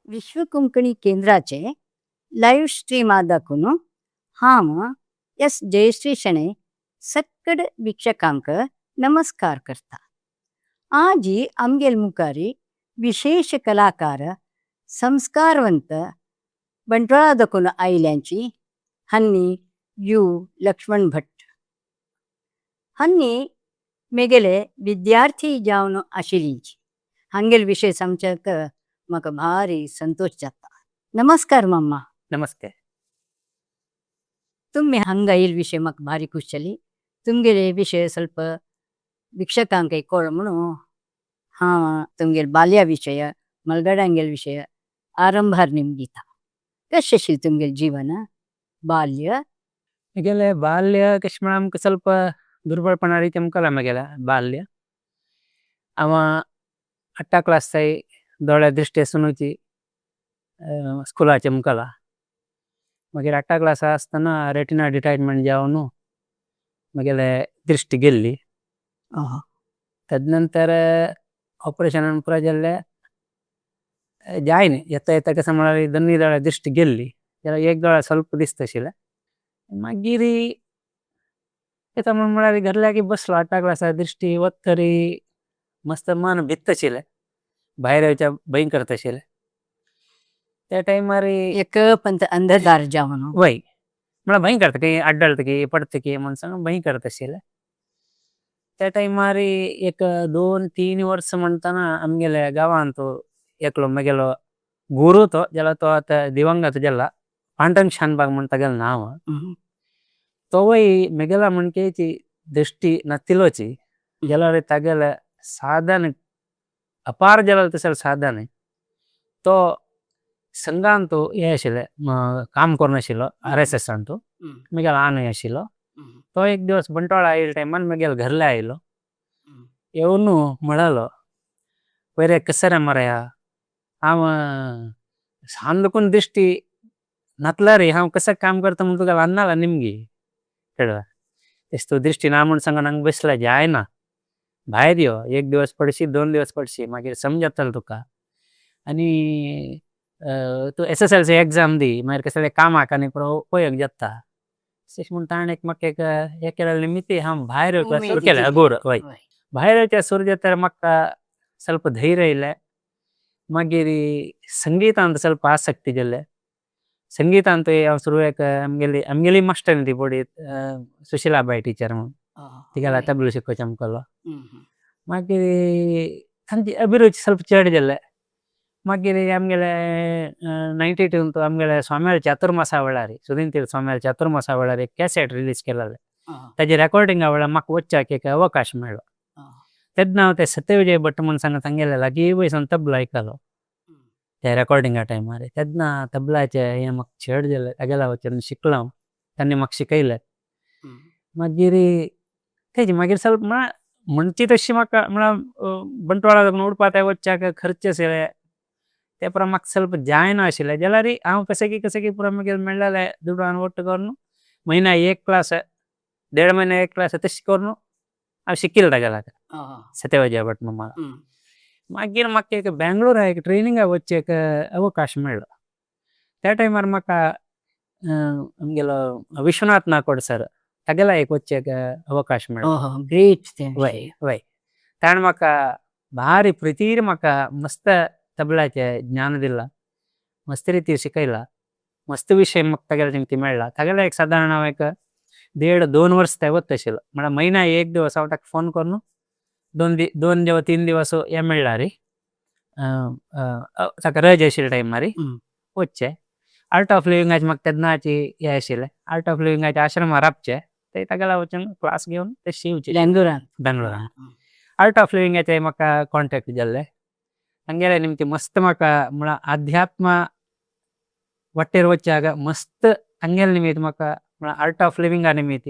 विश्व कोंकणी केंद्राचे लायव्ह स्ट्रीमा दाखून हांव एस जयश्री शणै सक्कड वीक्षकांक नमस्कार करता। आज आमगेल मुखारी विशेष कलाकार संस्कारवंत बंटवाळा दाखून आयल्यांची हन्नी you Laxman Bhat. हन्नी मेगेले विद्यार्थी जावन आशिल्लींची हांगेल विशय सांगच्याक म्हाका भारी संतोष जाता। नमस्कार मामा। नमस्ते। तुम्ही हांगा येईल विषय म्हाका भारी खुश जाली। तुमगेले विषय ಸ್ವಲ್ಪ वीक्षकांक कोळ म्हणून हांव तुमगेल बाल्या विषय मलगडांगेल विषय आरंभार निमगीता। कशें आशिल्लें तुमगेल जीवन बाल्य? मेगेले बाल्य कशें म्हळ्यार आमकां ಸ್ವಲ್ಪ दुर्बळपणा रीती मुखाला मेगेले बाल्य। आमा अट्टा क्लास थाई दोळे दृष्टि सुनुची स्कूलाचे मुखाला। मगेर अट्टा क्लास आस्तना रेटिना डिटैचमेंट जावनु मेगेले दृष्टि गेल्ली। तदनंतर ऑपरेशन पुरा जाल्ले जायने येता येता कशें म्हळ्यार दोन्ही दोळे दृष्टि गेल्ली। एक दोळे ಸ್ವಲ್ಪ दिसता आशिल्लें। मगीर येता म्हळ्यार घरल्याकी बसलो अट्टा क्लासा दृष्टि वत्तरी मस्त मन भित्त आशिल्लें। भायर येवच्या भंय करता आशिल्लें। त्या टायमार एक पंत अंधकार जावनु वय म्हळ्यार भंय करता की आड्डलता की पडता की म्हूण सांग भंय करता आशिल्लें। त्या टायमार एक 2-3 वर्स म्हणटना आमगेले गांवांत एकलो मेगेलो गुरू तो जाल्यार तो आतां दिवंगत जाला पांडुरंग शानभाग म्हूण तागेलें नांव। तोवूय मेगेला म्हणकेची दृष्टि नातिलोची जाल्यार तागेले साधन अपार जाल्यार तसले साधन तो संघान तो हे आशिल्लें काम करून आशिल्लो आर एस एसान तो मेगेलो आनय आशिल्लो। तो एक दिवस बंटवाळा आयिल्ले टायमान मेगेलो घरले आयलो येवन म्हणालो पयर कशें रे मरे हांव सान दृष्टि नातल्यार हांव कशें काम करता म्हूण तुका अन्नाला निमगी कळ्ळें तेश तूं दृष्टि ना म्हूण सांगून हांगा बसला जायना भायर यो एक दिवस पडशी 2 दिवस पडशी मागीर समजतलें तुका आनी तूं S S L C exam दी मागीर कसलें कामाक आनी पुरो उपयोग जाता तशें म्हूण ताणें एक म्हाका एक हें केलें निमित्त हांव भायर येवपाक सुरू केलें अगोर वय भायर येवच्या सुरू जाता म्हाका ಸ್ವಲ್ಪ धैर्य आयलें। मागीर संगीतांत ಸ್ವಲ್ಪ आसक्ती जालें। संगीतांत हांव सुरवेक आमगेली आमगेली मास्टर ती बोडी सुशिलाबाई टिचर म्हूण तिगेल्या तबलो शिकोवचें आमकां। मागीर तांची अभिरुची ಸ್ವಲ್ಪ चड जालें। मागीर आमगेले 92 आमगेले स्वाम्याल चातुर्मासा वेळार सुदीन तीर्थ स्वाम्याल चातुर्मासा वेळार एक कॅसेट रिलीज केलेलें ताजें रेकॉर्डिंगा वेळार म्हाका वचच्याक एक अवकाश मेळ्ळो। तेन्ना हांव ते सत्यविजय भट म्हूण सांग तांगेले लागीं वयसान तबलो आयकलो त्या रेकॉर्डिंगा टायमार तेन्ना तबलाचें हें म्हाका चड जालें तागेल्या वचून शिकलो हांव तांणी म्हाका शिकयलें। मागीर तेजी मागीर ಸ್ವಲ್ಪ म्हळ्यार म्हणची तशी म्हाका म्हळ्यार बंटवाळा उडपा थंय वचच्याक खर्च आशिल्ले ते पुरा म्हाका ಸ್ವಲ್ಪ जायना आशिल्लें जाल्यार हांव कशें की कशें की पुरा मागीर मेळ्ळेलें दुडवान वट्ट करून म्हयन्या एक क्लास 1.5 महिने एक क्लास तशें करून हांव शिकिल्लें तागेल्या सत्यविजय भट मामा। मागीर म्हाका एक बेंगळूरा एक ट्रेनिंगाक वचचें एक अवकाश मेळ्ळो। त्या टायमार म्हाका आमगेलो विश्वनाथ नाकोड सर तागेल्या एक वचचें एक अवकाश मेळ्ळो। ग्रेट। वय वय ताणें म्हाका भारी प्रितीर म्हाका मस्त तबल्याचें ज्ञान दिलां मस्त रितीर शिकयलां मस्त विशय म्हाका तागेल्या निमती मेळ्ळा। तागेल्या एक सादारण हांव एक 1.5-2 वर्स थंय वता आशिल्लो म्हळ्यार म्हयन्या एक दिवस हांव ताका फोन करून 2 दिवस 3 दिवस हें मेळ्ळा रे ताका रज आशिल्ले टायमार वचचें। आर्ट ऑफ लिविंगाचें म्हाका तेन्नाची हें आशिल्लें आर्ट ऑफ लिविंगाचें आश्रमार राबचें ते तागेल्या वचून क्लास घेवन ते शिवचें बेंगळुरान बेंगळुरान आर्ट ऑफ लिविंगाचें म्हाका कॉन्टेक्ट जाल्लें तांगेले निमती मस्त म्हाका म्हळ्यार अध्यात्म वाटेर वचच्याक मस्त तांगेले निमित्त म्हाका म्हळ्यार आर्ट ऑफ लिविंगा निमित्त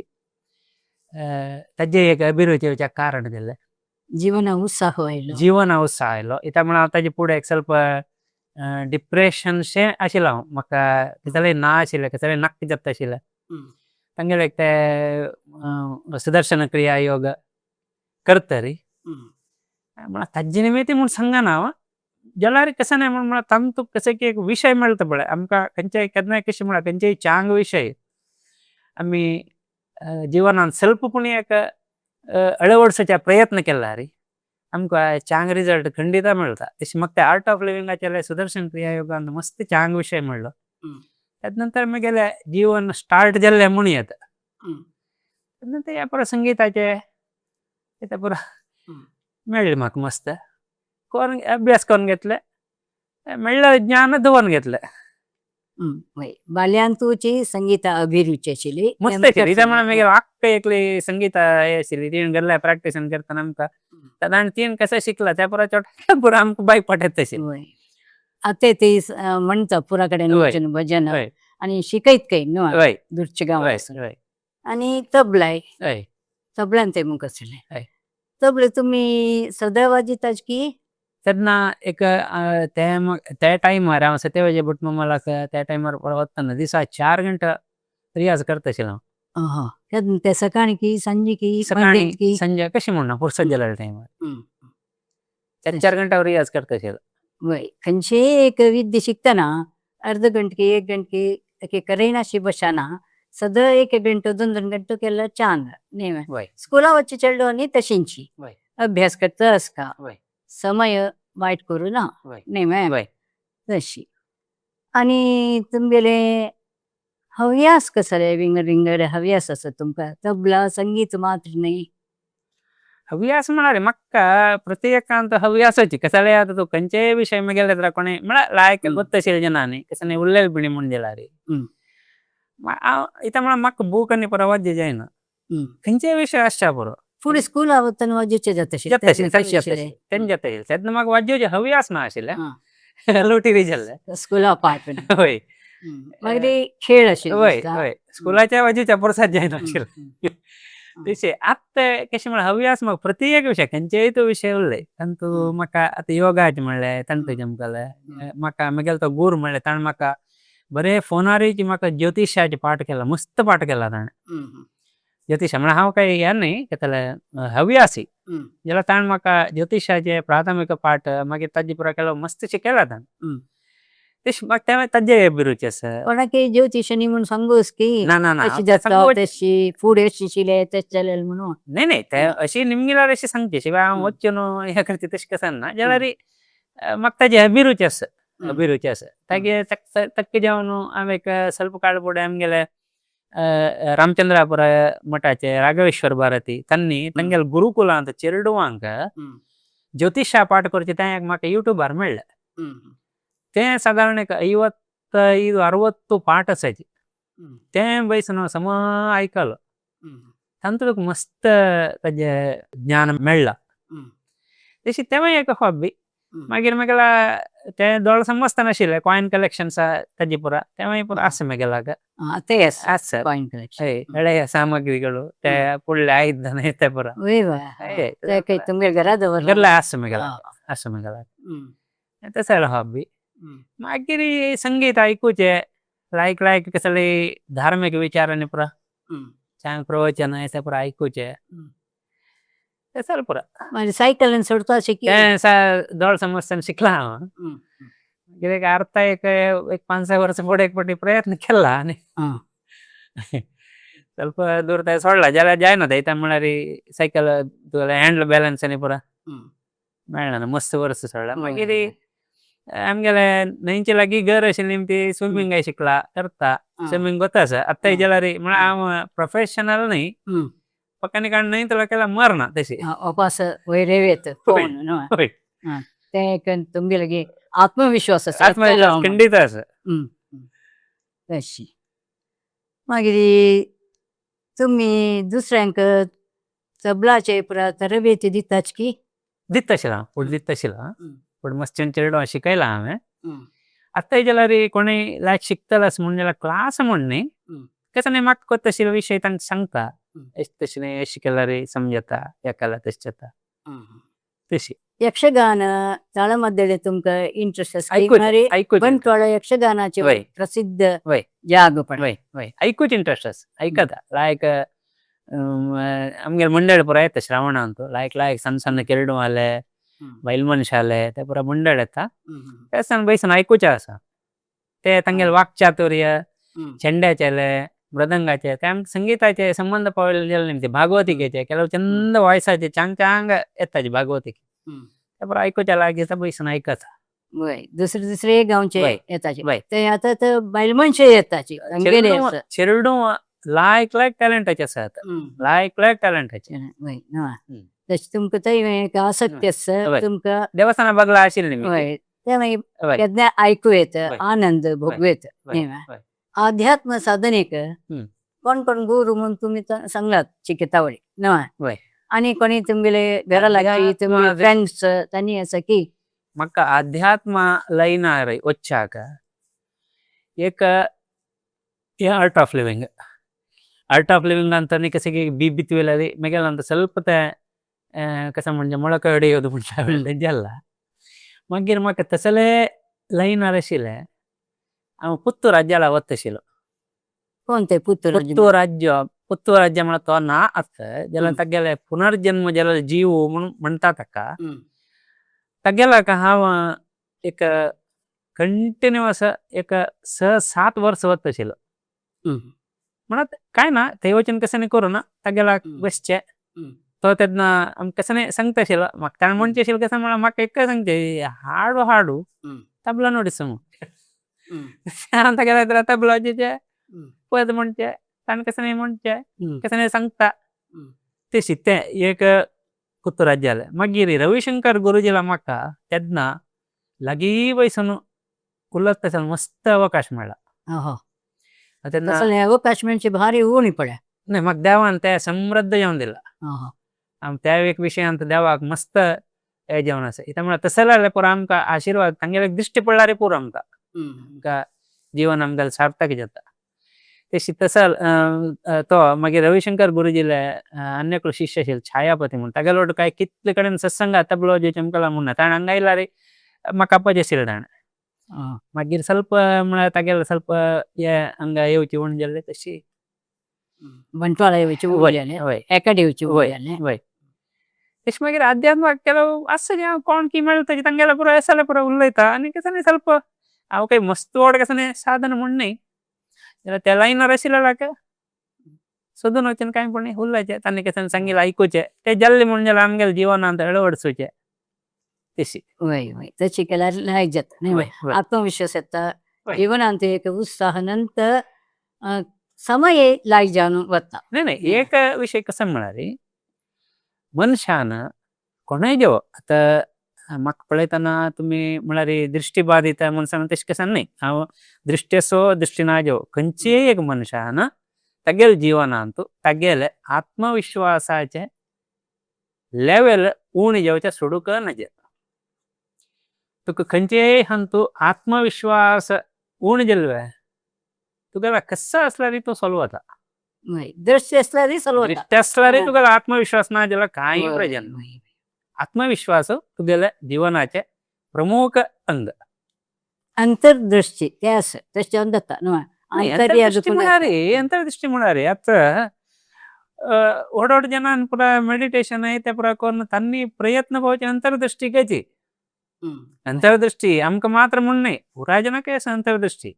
ताजें एक अभिरुची येवच्याक कारण जाल्लें। जीवन उत्साह आयलो जीवन उत्साह आयलो इत्याक म्हळ्यार हांव ताजे फुडें एक ಸ್ವಲ್ಪ डिप्रेशन शें आशिल्लें हांव म्हाका कितें ना आशिल्लें कितें नाक्क जाता आशिल्लें। तांगेले एक ते सुदर्शन क्रिया योग करतरी म्हळ्यार ताजे निमित्त म्हूण सांगना हांव जाल्यार कशें न्हय म्हण म्हळ्यार तांतू कशें की एक विशय मेळटा पळय आमकां खंयच्याय केन्नाय कशें म्हळ्यार खंयचेय चांग विशय आमी जिवनान स्वल्प पूण एक अळवडसाचा प्रयत्न केला रे आमकां चांग रिजल्ट खंडिता मेळटा। तशें म्हाका ते आर्ट ऑफ लिविंगाचें सुदर्शन क्रिया योगान मस्त चांग विशय मेळ्ळो। त्यात नंतर मागेले जीवन स्टार्ट जाल्लें म्हणू येता। नंतर ह्या पुरो संगीताचे ते पुरो मेळ्ळें म्हाका मस्त करून अभ्यास करून घेतले मेळ्ळें ज्ञान दवरून घेतलें। बाल्यान तुची संगीता अभिरुची आशिल्ली। मस्त आशिल्ली इत्याक म्हळ्यार मागीर आख्खा एकली संगीता हे आशिल्ली तीन घरल्या प्रॅक्टीस करतना आमकां आनी तीन कशें शिकला त्या पुरो चोट पुरो आमकां बायक पाटयता आशिल्ली। आतां ती म्हणटा पुरा कडेन वचून भजन आनी शिकयत काय न्हू दुसच्या गांवांत आनी तबलाय तबल्यान ते मुख आसले तबले तुमी सदां वाजयतात की तेन्ना एक त्या टायमार हांव सत्यवाजे भट मामालाक त्या टायमार वतना दिसा 4 घंटा रियाज करता आशिल्लो हांव। ते सकाळी की सांजे की सकाळी संजे कशें म्हणना फुरसत जाल्या टायमार 4-4 घंटा रियाज करता आशिल्लो। वय खंयचेय एक विद्या शिकतना अर्ध घंटे 1 घंटे करनाशी बसना सदां 1 घंटो 2-2 घंटो केल्यार चांग न्ही। स्कुला वच्चे चेडो न्ही तशींची अभ्यास करता आसता समय वायट करू ना न्ही तशी। आनी तुमगेले हव्यास कसले विंगड विंगड हव्यास आसा तुमकां तबला संगीत मात्र न्ही। हव्यास म्हळ्यार म्हाका प्रत्येकांत हव्यासाची कसले आतां तूं खंयचेय विशय मागेले तर कोणे म्हळ्यार लायक गोत्त आशिल्ले जना न्ही कशें न्ही उरलें बिणी म्हूण जाल्यार इत्याक म्हळ्यार म्हाका बूक आनी पुरो वाचचे जायना खंयचेय विशय आसच्या पुरो। फुडें स्कुला वतना वाजोवचें जाता आशिल्लें तेन्ना जाता आशिल्लें तेन्ना म्हाका वाजोवचें हव्यास ना आशिल्लें लोटी जाल्लें स्कुला पाठ हय मागीर खेळ आशिल्ले हय हय स्कुलाच्या वाजोवच्या पुरसाद जायना आशिल्लें तशें आतां कशें म्हळ्यार हव्यास म्हाका प्रत्येक विशय खंयचेय तो विशय उरले तातूंत म्हाका आतां योगाचें म्हणलें तांतूं जमकलें म्हाका म्हगेलो तो गुरू म्हणलें ताणें म्हाका बरें फोनारूय म्हाका ज्योतिशाचें पाठ केला मस्त पाठ केला ताणें ज्योतिश म्हळ्यार हांव कांय हें न्ही कितें हव्यासी जाल्यार ताणें म्हाका ज्योतिशाचे प्राथमीक पाठ मागीर ताजे पुरो केलो मस्त शिकयला ताणें तशें म्हाका ताजे अभिरुची आसा। कोणाकय ज्योतिशानी म्हूण सांगूस की ना ना ना अशी जाता तशी फुडें अशी शिले तशें जालें म्हणून न्ही न्ही ते अशी निमगिल्यार अशी सांगची शिवाय हांव वच्चें न्हू हें करचें तशें कशें ना जाल्यार म्हाका ताजी अभिरुची आसा अभिरुची आसा तागे तक्के जावन हांवें एक स्वल्प काळ फुडें आमगेले रामचंद्रापुरा मठाचे राघवेश्वर भारती तांणी तांगेले गुरुकुलांत चेरडुवांक ज्योतिशा पाठ करचें तें एक म्हाका युट्यूबार मेळ्ळें। तें सादारण एक 55-60 पाठ आसाचे तें बैसून हांव सम आयकलो तातूंत मस्त ताजें ज्ञान मेळ्ळां तशें तेंवूय एक हॉबी। मागीर म्हगेल्या ते दोळ समजता नाशिल्लें कॉयन कलेक्शन ताजे पुरा तेंवूय पुरा आसा म्हगेल्या ते आसा कॉयन कलेक्शन हय हळ्या सामग्रीಗಳು ते फुडले आयदनां ते पुरा ते तुमगेले घरा दवरला घरला आसा म्हगेल्या आसा म्हगेल्या तशें हॉबी। मागीर संगीत आयकुचें लायक लायक कसले धार्मीक विचारांनी पुरा चांग प्रवचन ते पुरा आयकुचें तशें पुरा। मागीर सायकलीन सोडता अशें की तें दोळ समजताना शिकला हांव कित्याक अर्थ एक 5-6 वर्सां फुडें एक फावटी प्रयत्न केला आनी ಸ್ವಲ್ಪ ದೂರ सोडला जाल्यार जायना ते इत्याक म्हळ्यार सायकल तुगेलें हँडल बॅलन्स आनी पुरा मेळना मस्त वर्स सोडला। मागीर आमगेले न्हंयचे लागीं घर आशिल्ली ती स्विमींगाय शिकला करता स्विमींग गोता आसा आतांय जाल्यार म्हळ्यार हांव प्रोफेशनल न्ही पक्कानी काडून न्हंय तुला केल्यार मरना तशी अपास वयर येत पळोवन तें एक तुमगे लागीं आत्मविश्वास आसा आत्मविश्वास खंडीत आसा। तशी मागीर तुमी दुसऱ्यांक तबलाचे पुरा तरबेती दितात की दिता आशिल्लें हांव पूण दिता आशिल्लें पूण मस्त चेडवां शिकयलां हांवें आतांय जाल्यार कोणूय लायक शिकतलो आसा म्हूण जाल्यार क्लास म्हूण न्ही कशें न्ही म्हाका तशे विशय तांकां सांगता अशें तशें न्ही अशें केल्यार समजता हें केल्यार तशें जाता तशी। यक्षगान ताळमद्दे तुमकां इंट्रस्ट आसा बंटवाळ यक्षगानाचे प्रसिद्ध जागो पण वय वय आयकूच इंट्रस्ट आसा आयकता लायक आमगेले मंडळ पुरा येता श्रावणांत लायक लायक सಣ್ण सण्ण केरडूवाले बायल मनशाले ते पुरा मंडळ येता ते बैसून आयकुचे आसा ते तांगेले वाक्चातुर्य चेंड्याचेले मृदंगाचे ते आमकां संगीताचे संबंध पावले जाले भागवतिकेचे ಕೆಲವು चंद वॉयसाचे चांग चांग येताचे भागवतिके ते पुरा आयकुचे लागीं बैसून आयकता। दुसरे दुसरे गांवचे येताचे ते आता तर बायल मनशे येताची चेरडू लायक लायक टॅलेंटाचे आसात लायक लायक टॅलेंटाचे। तशें तुमकां थंय आसक्ती आसा तुमकां देवस्थाना बगला आशिल्ली ते मागीर केन्ना आयकू येता आनंद भोगू येता। अध्यात्म साधनेक कोण कोण गुरु म्हणून तुमी सांगलात शिकयता न्हय आनी कोणी तुमगेले घरा लागची तुमगे फ्रेंड्स तांणी आसा की म्हाका अध्यात्म लायनार वच्चाक एक art of living. Art of living ಅಂತ कसे बी बित्वेलारी मेगेल ಅಂತ ಸ್ವಲ್ಪ कसं म्हणजे ಮೊಳಕೆ ಹೊಡೆಯೋದು म्हणटा मागीर म्हाका तसले लायनार आशिल्ले हांव पुत्तूर राज्याला वता आशिल्लो। कोण ते पुत्तूर राज्य? पुत्तूर राज्य म्हळ्यार तो ना आसता जाल्यार तागेले पुनर्जन्म जाल्यार जीव म्हणून म्हणटा ताका तागेल्याक हांव एक कंटिन्युअस एक 6-7 वर्स वता आशिल्लो। म्हणत काय ना थंय वचून कशें न्ही करूं ना तागेल्याक बसचें तो तेन्ना आमकां कशें न्ही सांगता आशिल्लो म्हाका ताणें म्हणचें आशिल्लें कशें म्हळ्यार म्हाका एक सांगचें हाडू हाडू तबला नुडिसू म्हूण तागेल्या तबला पद म्हणचें ताणें कशें न्ही म्हणचें कशें न्ही सांगता तशी तें एक पुत्तूर राज्यालें। मागीर रविशंकर गुरुजीला म्हाका तेन्ना लागीं बैसून उलयता आसतना मस्त अवकाश मेळ्ळा। तसले अवकाश मेळचे भारी उणी पडल्या न्हय म्हाका देवान तें समृद्ध जेवण दिलां आम त्या एक विशयांत देवाक मस्त हें जेवण आसा कित्याक म्हळ्यार तसले जाल्यार पुरो आमकां आशिर्वाद तांगेले दृश्टी पडल्यार पुरो आमकां आमकां जीवन आमगेलें सार्थक जाता। तशी तसल तो मागीर रविशंकर गुरुजीले आनी एकलो शिष्य आशिल्लो छायापती म्हूण तागेलो वांगडा काय कितले कडेन सत्संग तबलो चमकला म्हूण ना ताणें हांगा आयल्यार म्हाका आपोवचें आशिल्लें ताणें मागीर ಸ್ವಲ್ಪ म्हळ्यार तागेले ಸ್ವಲ್ಪ हे हांगा येवची म्हूण जाल्ले तशी बंटवाळा येवची उरलें एकाडे येवची उरलें। वय तशें मागीर अध्यात्माक ಕೆಲವು आसता हांव कोण की मेळटा तांगेले पुरो येसले पुरो उलयता आनी कशें न्ही ಸ್ವಲ್ಪ हांव काय मस्त व्हड कशें न्ही साधन म्हूण न्ही जाल्यार त्या लायनार आशिल्ले सोदून वचून कांय पण उलयचें तांणी कशें सांगिल्लें आयकुचें तें जाल्लें म्हूण जाल्यार आमगेलें जिवनांत अळवडसूचें तशी। वय वय तशी केल्यार लायक जाता न्ही आत्मविश्वास येता जीवनांत एक उत्साह नंतर समय लायक जावन वता। न्हय न्हय एक विशय कसो म्हळ्यार मनशान कोणूय जेवो आतां म्हाका पळयतना तुमी म्हळ्यार दृश्टी बाधित मनशान तशें कशें न्हय हांव दृश्टी आसो दृश्टी ना जेवो खंयचेय एक मनशान तागेले जिवनांत तागेले आत्मविश्वासाचे लेवल उणें जावचें सोडूंक नजे। तुका खंयचेय हातूंत आत्मविश्वास उणें जालो तुगेलो कसो आसल्यार तो सोल्व जाता। दृश्टी आसल्यारय सोल्व जाता। दृश्टी आसल्यारय तुगेलो आत्मविश्वास ना जाल्यार कांय प्रयोजन ना। आत्मविश्वास तुगेले जीवनाचे प्रमुख अंग। अंतर्दृष्टी ते आसा तशें जावन जाता न्हय। अंतर्दृष्टी म्हळ्यार अंतर्दृष्टी म्हळ्यार आतां व्हड व्हड जनान पुरा मेडिटेशन ते पुरा करून तांणी प्रयत्न पळोवचे अंतर्दृष्टी घेची। अंतर्दृष्टी आमकां मात्र म्हूण न्हय पुराय जनाक आसा अंतर्दृष्टी।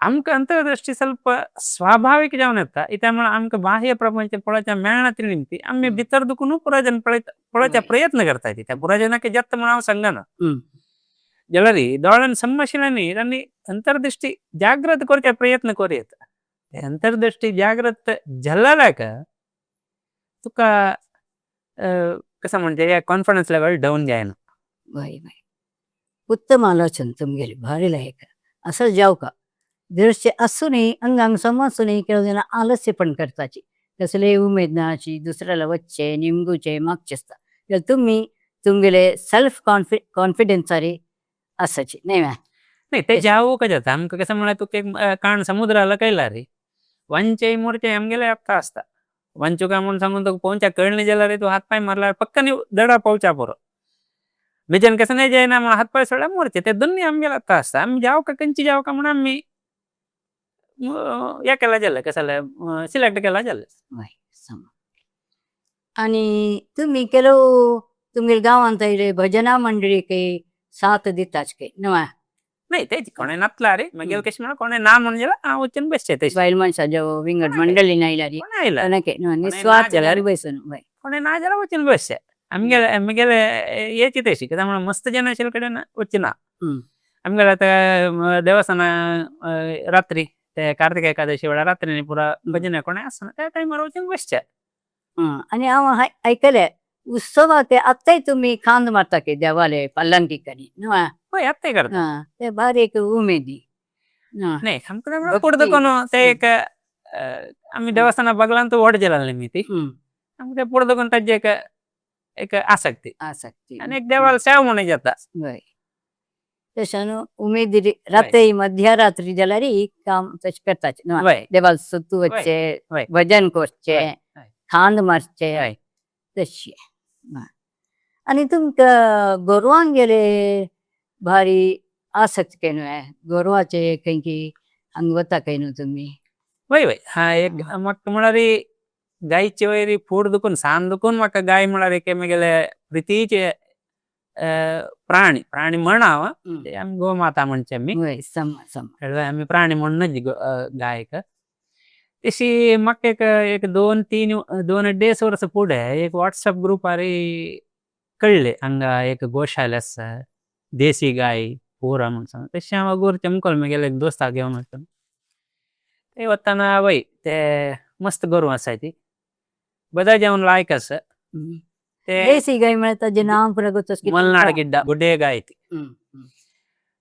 आमकां अंतर्दृष्टी ಸ್ವಲ್ಪ स्वाभाविक जावन येता कित्याक म्हळ्यार आमकां बाह्य प्रपंच पळोवच्या मेळना ती निमती आमी भितर दुखून पुराय जन पळोवच्या प्रयत्न करता त्या पुराय जनाक जाता म्हूण हांव सांगना जाल्यार दोळ्यान सम आशिल्ले न्ही तांणी अंतर्दृष्टी जागृत करचे प्रयत्न करूं येता। अंतर्दृष्टी जागृत जाल्यार तुका कसं म्हणजे कॉन्फिडन्स लेवल डावन जायना। वय वय उत्तम आलोचन तुमगेली भारी लायक असं जावका दृश्य आसूनय अंगांग सम आसूनय ಕೆಲವು जन आलस्य पण करताची कसले उमेद ना अशी दुसऱ्याला वचचे निमगुचे मागचे आसता जाल्यार तुमी तुमगेले सेल्फ कॉन्फिडन्सारी आसाची न्हय मा न्हय ते जावूंक जाता आमकां कसं म्हळ्यार तुका एक काण समुद्राला कयला रे वंचे मोर्चे आमगेले आत्ता आसता वंचुका म्हूण सांगून तुका पोवच्या कळ्ळें जाल्यार तूं हात पांय मारल्यार पक्क न्ही दडा पावच्या पुरो मेजन कसं नाही जायना म्हण हात पांय सोडल्यार मोरचे ते दोन्ही आमगेले आत्ता आसता आमी जावका खंयची जावका म्हूण आमी हे केला जालें कशें जालें सिलेक्ट केला जालें। वय सम आनी तुमी ಕೆಲವು तुमगेले गांवांत आयले भजना मंडळी काही साथ दिताच काही न्हय? नाही तेच कोणे नातला रे मगेल कशें म्हणून कोणे ना म्हणून जाल्यार हांव वचून बसचें तशें. बायल मनशां विंगड मंडळी नायल्या री कोणे आयला कोणाक न्हय निस्वार्थ जाल्यार बसून वय. कोणे ना जाल्यार वचून बसचें आमगेले म्हगेले हेची तशी कित्याक म्हणून मस्त जन आशिल्ले कडेन वचना. आमगेले आतां देवस्थाना रात्री ते कार्तिक एकादशी वेळार रात्री पुरा भजन कोणे आसना त्या टायमार वचून बसचें. आनी हांव आयकलें उत्सवाक ते आत्ताय तुमी खांद मारता की देवाले पल्लंकी करी न्हय? हय आत्ताय करता. ते बारीक एक उमेदी. नाही आमकां पुर्त कोण ते एक आमी देवस्थाना बगलान व्हड जालें न्ही ती आमकां ते पुर्त कोण ताजे एक एक आसक्ती आसक्ती आनी एक देवाल सेवा म्हणून जाता. वय तशें न्हू उमेदी रात्री मध्यरात्री जाल्यार काम तशें करताच न्हय? वय देवाल सुतू वचचे भजन करचे खांद मारचे तशें. आनी तुमकां गोरवांक गेले भारी आसक्त काय न्हय? गोरवाचे खंय की हांगा वता काय न्हू तुमी? वय वय हा एक म्हाका म्हळ्यार गायचे वयर फूड दुखून सान दुखून म्हाका गाय म्हळ्यार एक म्हगेले प्रितीचे प्राणी प्राणी म्हण हांव ते आमी गोमाता म्हणचे आमी. वय सम सम. आमी प्राणी म्हणून गायक तशी म्हाका एक एक दोन तीन 2-2.5 वर्सां फुडें एक व्हॉट्सएप ग्रुपार कळ्ळें हांगा एक गोशाला आसा देसी गाय पुरा म्हण सांग तशें हांव अगोर चमकल म्हगेले एक दोस्ताक घेवन वचून ते वतना वय ते मस्त गोरवां आसाय ती बदा जेवण लायक आसा. ते देसी गाय म्हळ्यार ताजें नांव पुरा गोत मलनाड गिड्डा गुड्डे गाय ती.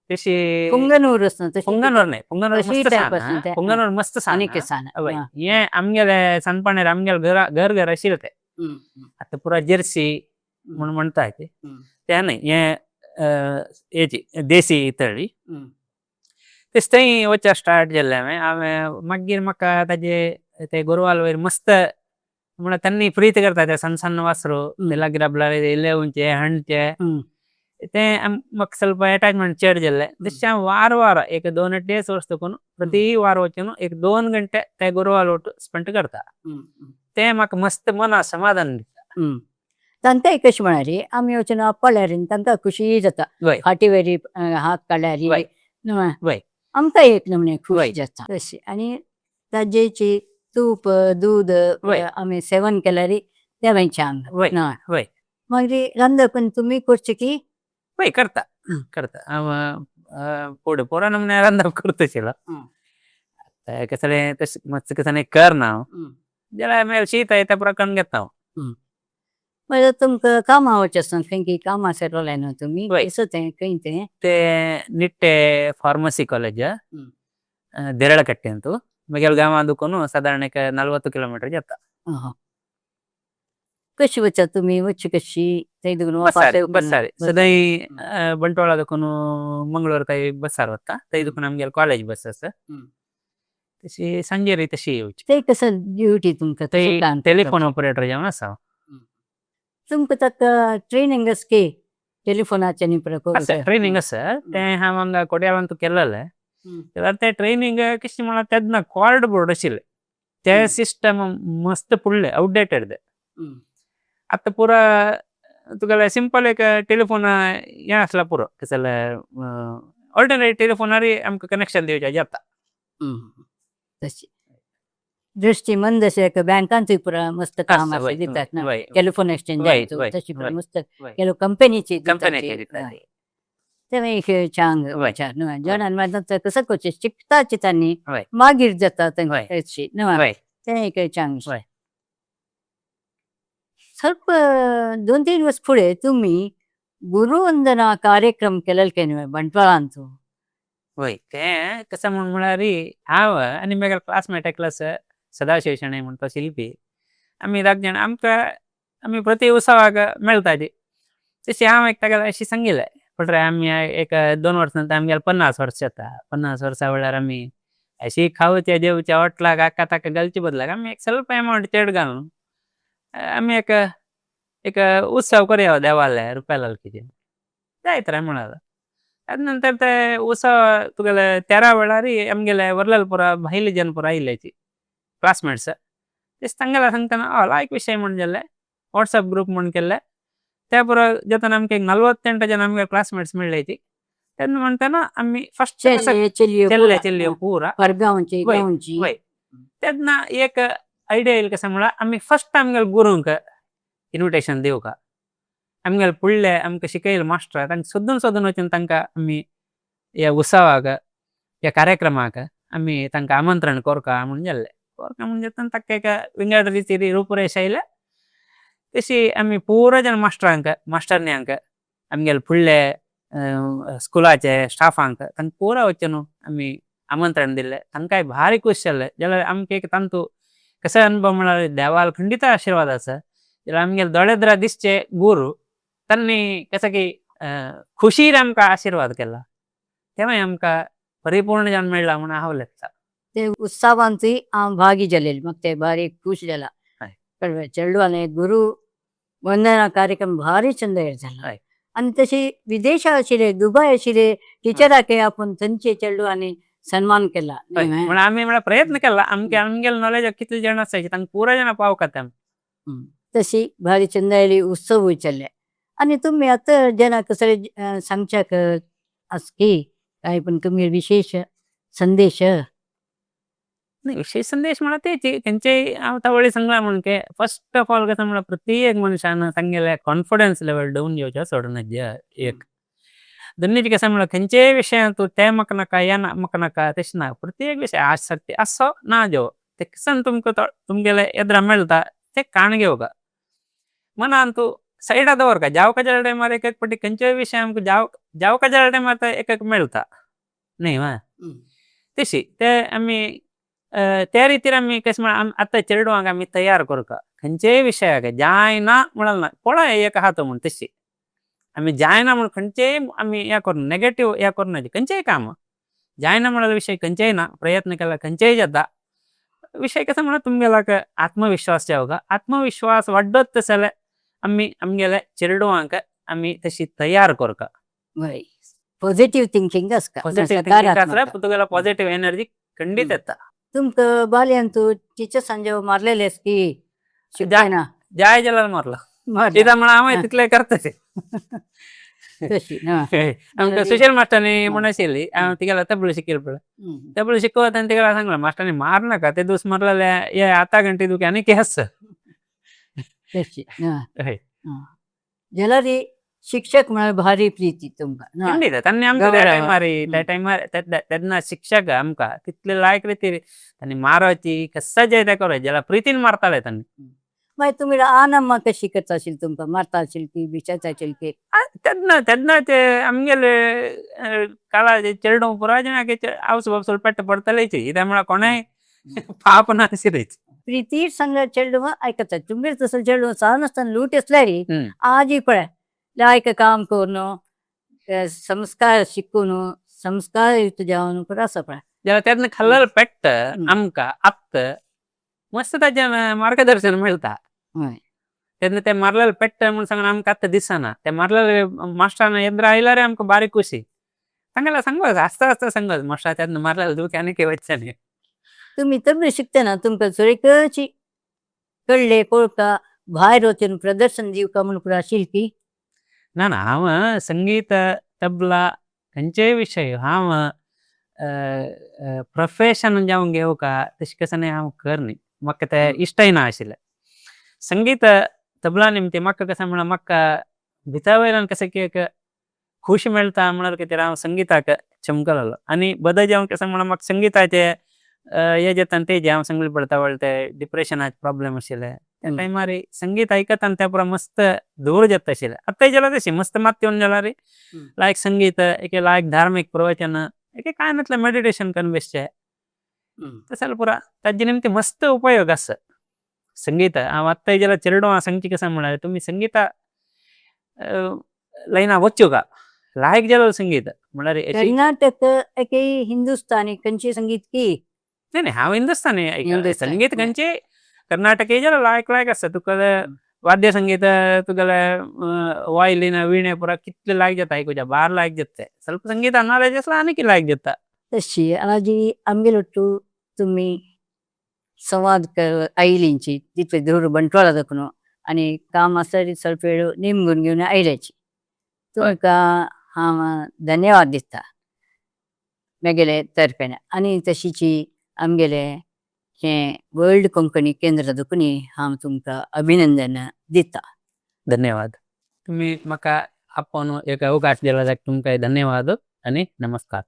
तशी पुंगनूर आसना तशें पुंगनूर न्हय पुंगनूर तशी मस्त टायप सान आसना ते. पुंगनूर मस्त सान आनी सान वय हे आमगेले सानपणार आमगेले घर घर घर आशिल्ले ते आतां पुरा जर्सी म्हण म्हणटा ते ते न्हय हे हेची देसी तळी तेच थंय वचपाक स्टार्ट जाल्लें हांवें हांवें मागीर म्हाका ताजे ते गोरवाल वयर मस्त म्हळ्यार तांणी प्रीत करता ते सಣ್ण सण्ण वासरू ते लागीं राबल्यार इलेवचे हांडचे ते म्हाका ಸ್ವಲ್ಪ अटॅचमेंट चड जाल्लें तशें हांव वार वार एक 2-2.5 वर्स देखून प्रति वार वचून एक 2 घंटे ते गोरवाल वट स्पेंड करता ते म्हाका मस्त मना समाधान दिता. तांकांय कशें म्हळ्यार आमी वचून पळयल्यार तांकां खुशी जाता फाटी वयर हात काडल्यार न्हय वय आमकां एक नमूने खुश जाता तशें. आनी ताजेची तूप दूद आमी सेवन केल्यार तें मागीर छान न्हय? वय मागीर रांदप तुमी करचें की? वय करता करता हांव फुडें पोरा नमुन्या रांदप करता आशिल्लो कसलें तशें मातशें कसलें करना हांव जाल्यार मागीर शीत येता पुरा करून घेता हांव. मागीर तुमकां कामां वचचें आसता खंय की कामां सेटल न्हू तुमी कसो तें खंय तें? ते निट्टे फार्मसी कॉलेज देरळकट्टे अंतू म्हगेले गांवां दुखून सादारण एक 40 किलोमीटर जाता. कशी वचा तुमी वचची कशी थंय देखून बसार बसार सदांय बंटवाळा देखून मंगळूर थंय बसार वता थंय देखून आमगेले कॉलेज बस आसा तशी सांजेर तशी येवची. ते कसं ड्युटी तुमकां थंय टेलिफोन ऑपरेटर जावन आसा हांव. तुमकां ताका ट्रेनिंग आसा की टेलिफोनाचे न्ही आसा ट्रेनिंग आसा तें हांव हांगा कोड्याळांत केल्लें जाल्यार तें ट्रेनिंग कशें म्हळ्यार तेन्ना कॉर्ड बोर्ड आशिल्लें ते सिस्टम मस्त फुडलें आवटडेटेड ते. आतां पुरा तुगेलें सिंपल एक टेलिफोन हें आसल्यार पुरो कितें जाल्यार ऑर्डिनरी टेलिफोनार आमकां कनेक्शन दिवचें जाता. तशी दृष्टी मंद अशें बँकांतूय पुरा मस्त काम आसा दितात ना टेलिफोन एक्सचेंज तशी मस्त ಕೆಲವು कंपनीची कंपनीचे दितात. ते मागीर छान विचार न्हय जणां मागीर कसो करचें शिकताच तांणी मागीर जाता तांकां न्हय तें एक छान. ಸ್ವಲ್ಪ 2-3 वर्स फुडें तुमी गुरुवंदना कार्यक्रम केलेलो काय न्हय बंटवाळांतू? वय तें कशें म्हण म्हळ्यार हांव आनी म्हगेलो क्लासमेट एकलो आसा सदाशिव शणै म्हण तो शिल्पी आमी दोग जाण आमकां आमी प्रति उत्सवाक मेळटाली तशें हांव एक ताका अशें सांगिल्लें पळय आमी एक 2 वर्सां नंतर आमगेले 50 वर्स जाता 50 वर्सां वेळार आमी अशी खावचे जेवचे हॉटलाक हाका ताका घालचे बदलाक आमी एक ಸ್ವಲ್ಪ अमावंट चड घालून आमी एक एक उत्सव करया देवाले रुपया जायत रे म्हणालो. ताजे नंतर ते उत्सव तुगेले 13 वेळार आमगेले वर्लेल पुरा भायले जन पुरा आयिल्ल्याची क्लासमेट्स तें सांगला सांगतना लायक विशय म्हण जाल्ले व्हॉट्सएप ग्रूप म्हण केल्ले त्या पुरो जाता आमकां एक 48 जण आमगे क्लासमेट्स मेळ्ळेची तेन्ना म्हणटना आमी फर्स्ट चले चलयो चेल्ले चेल्यो पुरा परगांवची वय, गांवची वय. तेन्ना एक आयडिया येयली कशें म्हळ्यार आमी फर्स्ट आमगेले गुरूंक इन्विटेशन दिवका आमगेले पुडले आमकां शिकयले मास्टर तांकां सोदून सोदून वचून तांकां आमी ह्या उत्सवाक ह्या कार्यक्रमाक आमी तांकां आमंत्रण कोरका म्हणून जाल्ले कोरका म्हणजे तांकां एक विंगड रितीरी रूपरेशा येयल्या तशी आमी पुरा जण मास्टरांक मास्टरण्यांक आमगेले फुडले स्कुलाचे स्टाफांक तांकां पुरा वचून आमी आमंत्रण दिल्ले तांकांय भारी खूश जाल्ले जाल्यार आमकां एक तांतू कसो अनुभव म्हळ्यार देवाल खंडीत आशिर्वाद आसा जाल्यार आमगेले दोळेद्रा दिसचे गुरू तांणी कसं की खुशीर आमकां आशिर्वाद केला तेव्हाय आमकां परिपूर्ण जावन मेळ्ळा म्हणून हांव लेखता. ते उत्सवांतूय हांव भागी जालेली म्हाका ते भारी खूश जाला. हय. कळ्ळें चेडवाले गुरू वंदना कार्यक्रम भारी चंद जाला. हय. आनी तशी विदेशा आशिल्ले दुबय आशिल्ले टिचराक आपूण थंयचे चेडवांनी सन्मान केला. हय, म्हणून आमी म्हळ्यार प्रयत्न केला आमके आमगेले नॉलेज कितले जण आसाय तांकां पुरा जाणां पावका ते. तशी भारी चंदायली उत्सव चल्ले. आनी तुमी आतां जेन्ना कसले सांगच्याक आसकी काय पण तुमी विशेष संदेश? नाही, विशेष संदेश म्हळ्यार तेच खंयचेय हांव तावळी सांगला म्हणून की फर्स्ट ऑफ ऑल कसं म्हळ्यार प्रत्येक मनशान सांगेले कॉन्फिडन्स लेवल डावन येवचें सोडून एक दोन्हीचे कसं म्हळ्यार खंयचेय विशयान तूं तें म्हाका नाका हें म्हाका नाका तशें ना प्रत्येक विशय आसक्ती आसो ना जेव ते कसन तुमकां तुमगेले येद्रा मेळटा ते काण घेवका मनान तूं सायडा दवरका जावका जाल्या टायमार एक एक पटी खंयचेय विशय आमकां जावका जाल्या टायमार एक एक मेळटा न्ही वा तशी ते आमी त्या रितीर आमी कशें म्हळ्यार आतां चेडवांक आमी तयार करका खंयचेय विशयाक जायना म्हळ्यार ना पळय एक आहा तो म्हूण तशी आमी जायना म्हूण खंयचेय आमी हें करून नेगेटीव हें करूं खंयचेय काम जायना म्हळ्यार विशय खंयचेय ना प्रयत्न केल्यार खंयचेय जाता विशय कसो म्हळ्यार तुमगेल्याक आत्मविश्वास जावका आत्मविश्वास वाडत जाल्यार आमी आमगेले चेडवांक आमी तशी तयार करका. वय, पॉझिटिव्ह थिंकिंग आसता. पॉझिटिव्ह थिंकिंग आसल्यार तुगेलो पॉझिटिव्ह एनर्जी खंडीत येता. तुमकां बाल्यांत टिचर्सान जेव मारलेले की शिकतना? जाय जाल्यार मारला कित्याक म्हळ्यार हांव तितलें करता. तशी आमकां सुशील मास्टरांनी म्हण आशिल्ली हांव तिगेलो तबलो शिकयले पळय तबलो शिकवता आनी तिगेलो सांगलें मास्टरांनी मार नाका ते दीस मारलेले हे आतां घंटे तुका आनी केस. तशी जाल्यार शिक्षक म्हळ्यार भारी प्रीती तुमकां. खंडीत तांणी आमकां त्या टायमार त्या टायमार तेन्ना शिक्षक आमकां तितले लायक रितीर तांणी मारची कशें जाय तें करप जाल्यार प्रितीन मारताले तांणी. मागीर तुमी आनम्मा कशी करता आशिल्ली तुमकां मारता आशिल्ली की विचारता आशिल्ली की? तेन्ना तेन्ना ते आमगेले काळाचे चेडूं पुरा जाणांक आवय बापूय पेट्ट पडटलेच कित्याक म्हळ्यार कोणेय पाप नाशिल्लेच. प्रितीर सांगल्यार चेडवां आयकतात तुमगेर तसो चेडूं सान आसतना लूट आसल्यार आजूय पळय लायक काम करून संस्कार शिकून संस्कारयुक्त जावन पुरो आसा पळय. जाल्यार तेन्ना खाल्लें पेट्ट आमकां आत्त मस्त ताजें मार्गदर्शन मेळटा. तेन्ना ते मारलेले पेट्ट म्हूण सांगून आमकां आतां दिसना ते मारलेले मास्टरान येद्रा आयल्यार आमकां बारीक खुशी तांगेले सांगपाक आसता आसता सांगपाक मास्टर तेन्ना मारलेले दुखी आनी वचचें न्ही. तुमी तबलें शिकतना तुमकां सगळीकडची कळ्ळे कोळका भायर वचून प्रदर्शन दिवका म्हूण पुरो आशिल्ली की? ना ना हांव संगीत तबला खंयचेय विशय हांव प्रोफेशन जावन घेवका तशें कशें न्ही हांव कर न्ही म्हाका ते इश्टय ना आशिल्लें संगीत तबला निमती म्हाका कशें म्हळ्यार म्हाका भितर वयल्यान कशें की एक खुशी मेळटा म्हळ्यार कितें हांव संगीताक चमकलेलो आनी बदल जावन कशें म्हळ्यार म्हाका संगीताचे हे जाता तेजें हांव सांगले पडटा वळटे डिप्रेशनाचे प्रॉब्लम आशिल्ले त्या टायमार संगीत आयकता आनी त्या पुरा मस्त दूर जाता आशिल्लें आतांय जाल्यार तशें मस्त मात येवन जाल्यार लायक संगीत एक लायक धार्मीक प्रवचन एक कांय नातलें मेडिटेशन करून बसचें तशें जाल्यार पुरा ताजे निमती मस्त उपयोग आसा संगीत. हांव आतांय जाल्यार चेडवां सांगची कशें म्हळ्यार तुमी संगीता लायना वचूका लायक जाल्यार संगीत म्हळ्यार कर्नाटक एक हिंदुस्तानी खंयची संगीत की? न्ही न्ही हांव हिंदुस्तानी संगीत खंयचे कर्नाटकी जाल्यार लायक लायक आसता तुका वाद्य संगीत तुगेले वायलिन वीणे पुरा कितले लायक जाता आयकुच्या बार लायक जाता ಸ್ವಲ್ಪ संगीत नॉलेज आसल्यार आनीक लायक जाता. तशी आजी आमगेले तुमी संवाद आयलींची तितले धूर बंटवाळा दाखोवन आनी काम आसा स्वल्प वेळ निमगून घेवन आयल्याची तुमकां हांव धन्यवाद दिता मेगेले तरपेन आनी तशीची आमगेले हे वर्ल्ड कोंकणी केंद्र दुखूनी हांव तुमकां अभिनंदन दिता। धन्यवाद। तुम्ही माका आपण एक अवकाश दिला जाक तुमकां धन्यवाद आणि नमस्कार।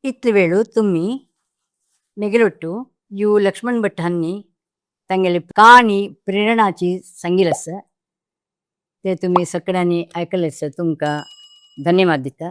इतले वेळू तुम्ही मेगेलोट्टु यु लक्ष्मण भट हांनी तांगेले काणी प्रेरणाची सांगिल आसा ते तुम्ही सगळ्यांनी आयकले आसा तुमकां धन्यवाद दिता।